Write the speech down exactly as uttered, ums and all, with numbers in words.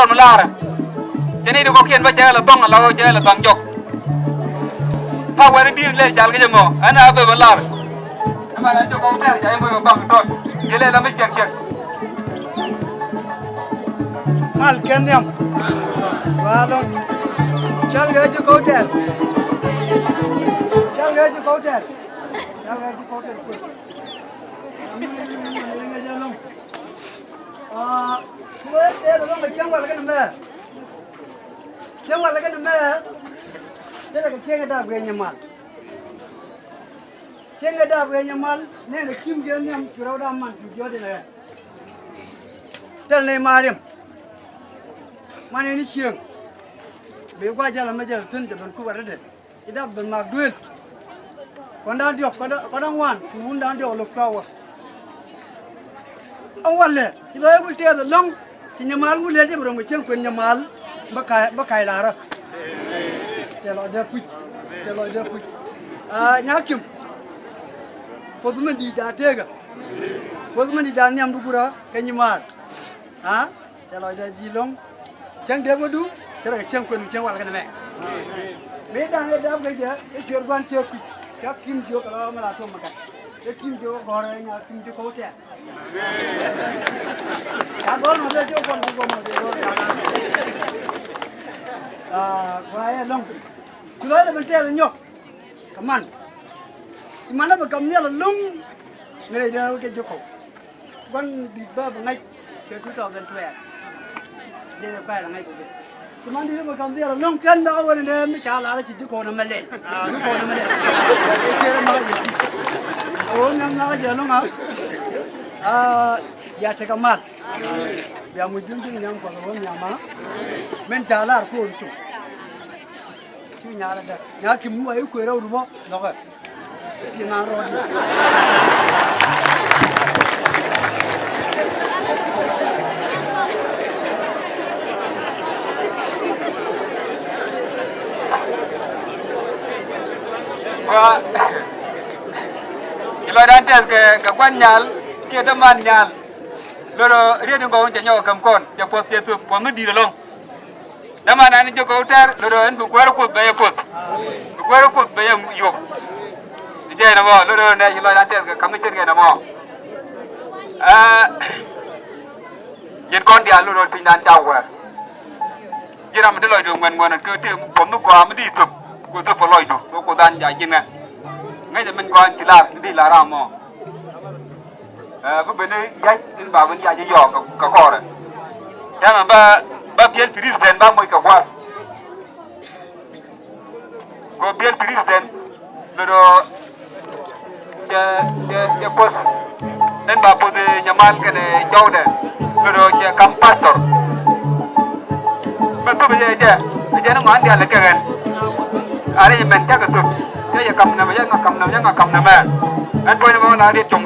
Kɔn mi laarä. Cɛ ni di kɔkiɛn bä cɛ lɛ dhɔŋ ala ɣöö cɛ lɛ dhɔŋ jɔk. Pa wɛr i̱ di̱i̱r lɛ jal kɛ jɛ mɔ ɛn a bɛ bä laarä. Ɛmɛ la jɔk kɔk tɛr jal imɔ bɛ baŋ tɔt. Jɛ lɛ la mi cɛk cɛk. Mal kɛn nhiam. Wa lɔŋ. Cal kɛ jɛ kɔk tɛr. Cal kɛ jɛ kɔk tɛr. Cal kɛ jɛ kɔk tɛr. Aa, kuɛ tɛth ɛlɔ̱ŋ kɛ cäŋ walɛ kɛnɛ mɛ. Cäŋ walɛ kɛnɛ mɛ. Thilɛ kɛ cäŋ ɛ dap kɛ nyɛ mal. Cäŋ ɛ dap kɛ nyɛ mal nɛnɛ kim kɛ nhiam ci rɔɔda man cu jiɔt inɛ ɣɛ. Thilɛ nɛy mariɛm. Man ɛn i̱ cieŋ. Bi gua̱c jälɛ mɛ jälɛ thi̱n jɛ ben kuk ɛ rädɛ. Ci dap ben mak duel. Kɔn da̱ŋ diɔ̱k, kɔn da̱ŋ, kɔn da̱ŋ ŋuan, ci wun da̱ŋ diɔ̱k lo̱k cua wä. Ɛ walɛ, ci lɔ yɛ wul tɛth ɛlɔ̱ŋ, ci nyɛ mal wul lɛl jɛ bɛ rɔm kɛ cieŋ kuën nyɛ mal, bä ka̱c, bä ka̱c larä. Tɛ lɔcdɛ puc, tɛ lɔcdɛ puc. Aa, Nyakim. Kuoth mi di̱i̱t da̱a̱ tekä. Kuoth mi di̱i̱t da̱a̱ nhiamdu gurä kɛ nyimaar. Aa? Cɛ lɔcdɛ ji̱ lo̱ŋ. Cäŋ dee bä du cɛ rɔ kɛ cäŋ kuën cäŋ wal kɛnɛ mɛ. Mëë da̱ŋ ɛ dap kɛ jɛ ɛ cuɛr gua̱n cɛ kui̱. Cä kim jiök kɛ lɔ mɛ la tuɔm mɛ gat. Cä kim jiök gɔ̱rɛ nya kim jiök kɛ wä tɛ̈r. Ca gɔ̱r mɛ dee jiök gua̱n jiök gua̱n mɛ dee gɔ̱r ca gɔ̱r. Aa, gɔaa yɛ lo̱ŋ. Ci lɔcdɛ ben tɛ̈r ɛ nyɔk. Kɛ man. Ci man ɛ bɛ kam nhial ɛlɔ̱ŋ. Ni rɛy dee wä kɛ jiök kɔw. Gua̱n di̱t bä bi ŋa̱c kɛ two thousand twelve. Jɛn ɛ pɛl ŋa̱c kɛ jɛ. Ti man di̱t bä ka̱m dhiɛl ɛlɔ̱ŋ kɛn dɔk ɛ wänɛ dee mi ca lar ci ji̱ ko̱n ɛmɛ lɛl. Ji̱ ko̱n ɛmɛ lɛl. Ɛ ciɛ rɛ nhɔk jɛ. Ɛ wä nhiam nhɔk jɛ ɛlɔ̱ŋ a. Aa, bia tekɛ mal. Bia muc duŋ ji̱ nhiam kuɔth ɛ wä nhiam a. Min ca lar ko̱r cum. Cu nyal adä. Nyakim mi wa i̱ kuëë rɛw rubɔ nhɔkɛ. I̱ naan rɔɔd i̱. Wa, ci lɔcdan tɛth kɛ, kɛ gua̱n nyal kiɛ däman nyal. Lotdɔ riet in gɔw in cɛ nyɔk kɛ käm kɔn cɛ puɔth cɛ thop puɔth mi di̱i̱t ɛlɔ̱ŋ. Däman ɛn jiök kɛ wä tɛr lotdɔ ɛn bi kuäär Kuoth bɛ yɛ puɔth. Bi kuäär Kuoth bɛ yɛ yop. Ni jɛ nɛmɔ lotdɔ nɛ ci lɔcdan tɛth kɛ ka̱m ni ce̱tkɛ nɛmɔ. Aa, yɛn kɔn diaal lotdɔ pinydan ca wäär. Ji̱ ram mi te lɔcdu ŋuɛn ŋuɛn kɛ te puɔth mi gɔaa mi di thop. Kuoth thop kɛ lɔcdu kɛ Kuothdan ca ji̱n ŋɛ. Ŋäcɛ min gɔaa in ci lar mi di lar ram mɔ. Ɛ, bi ben ni yac in ba ben yac in yɔɔk kɛ, kɛ kɔrɛ. Tɛmɛ bä, bä biɛl president bä moc kɛ gua̱a̱th. Kɛ biɛl president lotdɔ cɛ, cɛ, cɛ puɔth. Ɛn ba puɔth nyɛ mal kɛnɛ jɔwdɛ lotdɔ cɛ kam pastor. Mɛ thop jɛ jɛ, jɛ ni ŋɔ̱a̱n diaal kɛ ɣɛn. Arɛ jɛ mɛn cakɛ thop. Cɛ jɛ kam nɛmɛ, jɛ ŋa kam nɛmɛ, jɛ ŋa kam nɛmɛ. Ɛn puɔ̱ny nɛmɛ ɣän a riet cuɔ̱ŋ.